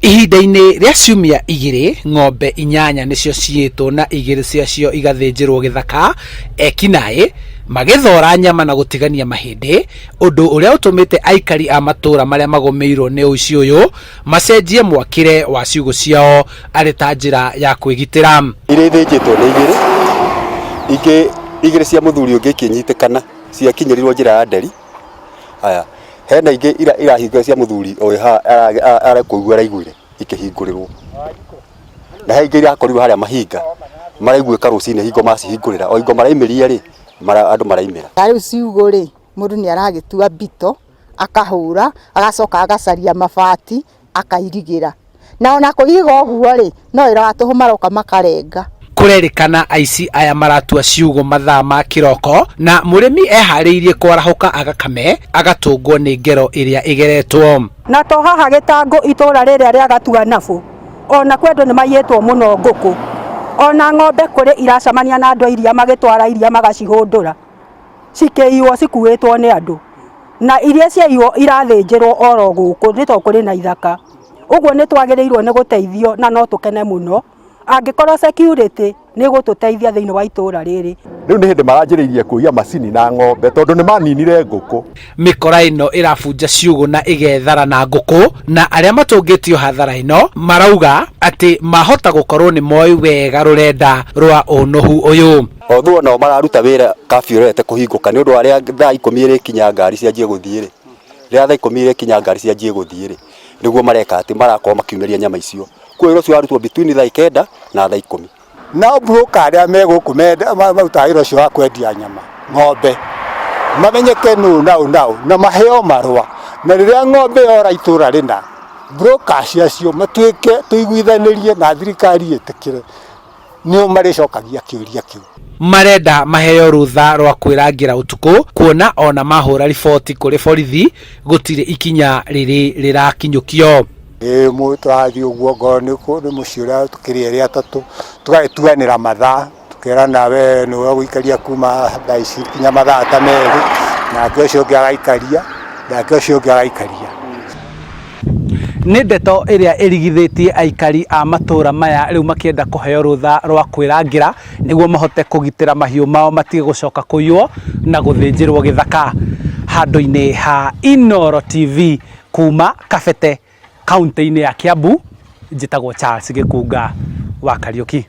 Ihinda-inĩ rĩa ciumia 2, ng'ombe 8 nĩcio ciiyĩtwo na 2 ciacio igathĩnjĩrwo gĩthaka, ekinaĩ magĩthora nyama na gũtigania mahĩndĩ, ũndũ ũrĩa ũtũmĩte aikari a matũũra marĩa magũmĩirwo nĩ ũici ũyũ macenjie mwakĩre wa ciugũ ciao arĩ ta njĩra ya kwĩgitĩra. Iria ithĩnjĩtwo nĩ 2, ingĩ 2 cia mũthuri ũngĩ ikĩnyitĩkana ciakinyĩrirwo njĩra ya nderi. Haya, hena ingĩ irahingũra cia mũthuri ũyũ arekũigua araiguire ikĩhingũrĩrwo. Na he ingĩ irakorirwo harĩa mahinga maraiguĩka rũcinĩ hingo macihingũrĩra, o hingo maraimĩria rĩ, andũ maraimĩra. Rĩu ciugũ rĩ, mũndũ nĩ aragĩtua mbito, akahũra, agacoka agacaria mabati, akairigĩra. Na ona kũiriga ũguo rĩ, no wĩra wa tũhũ maroka makarenga. Kũrerĩkana aici aya maratua ciugũ mathaa ma kĩroko na mũrĩmi eharĩirie kwarahũka agakame agatũngwo nĩ ngero ĩrĩa ĩgeretwo. Na to haha gĩtangũ itũra rĩrĩa rĩa Gatuanabũ, ona kwĩ andũ nĩ maiyĩtwo mũno ngũkũ, ona ng'ombe kũrĩ iracemania na andũ a iria magĩtwara iria magacihũndũra, cikĩiywo cikuĩtwo nĩ andũ, na iria ciaiywo irathĩnjĩrwo oro gũkũ nĩ tondũ kũrĩ na ithaka. Ũguo nĩ twagĩrĩirwo nĩ gũteithio na no tũkene mũno angĩkorwo security nĩ ĩgũtũteithia thĩinĩ wa itũra rĩrĩ. Rĩu nĩ hĩndĩ maranjĩrĩirie kũiya macini na ng'ombe tondũ nĩ maninire ngũkũ. Mĩkora ĩno ĩrabunja ciugũ na ĩgethara na ngũkũ, na arĩa matũngĩtio hathara ĩno marauga atĩ mahota gũkorwo nĩ moĩ wega rũrenda rwa ũnũhu ũyũ. Although nao mararuta wĩra curfew ĩrorete kũhingũka nĩ ũndũ wa rĩrĩa thaa 10 ĩrĩkinya ngari cianjie gũthiĩ rĩ, rĩrĩa thaa 10 ĩrĩkinya ngari cianjie gũthiĩ rĩ, nĩguo mareka atĩ marakorwo makiumĩria nyama icio. Koguo wĩra ũcio warutwo between thaa 9 na thaa 10. Nao broker arĩa me gũkũ marutaga wĩra ũcio wa kwendia nyama ng'ombe mamenyeke nũ na ũ na ũ na maheo marũa, na rĩrĩa ng'ombe yora itũra rĩna, brokers acio matuĩke tũiguithanĩrie na thirikari ĩtĩkĩre nĩo marĩcokagia kĩũria kĩu. Marenda maheo rũtha rwa kwĩrangĩra ũtukũ kuona ona mahũra riboti kũrĩ borithi gũtirĩ ikinya rĩrĩ rĩrakinyũkio. Ĩĩ tũrathiĩ ũguo ngorwo nĩ mũciĩ ũrĩa tũkĩrĩ erĩ atatũ, tũgagĩtuanĩra mathaa, tũkerana we nĩwe ũgũikaria kuma thaa ici nginya mathaa ta 2, nake ũcio ũngĩ agaikaria, nake ũcio ũngĩ agaikaria. Nĩ ndeto ĩrĩa ĩrigithĩtie aikari a matũra maya rĩu makĩenda kũheo rũtha rwa kwĩrangĩra nĩguo mahote kũgitĩra mahiũ mao matige gũcoka kũiywo na gũthĩnjĩrwo gĩthaka. Handũ-inĩ ha Inooro TV kuma Kabete kaunti-inĩ ya Kiambu, njĩtagwo Charles Gĩkunga wa Kariũki.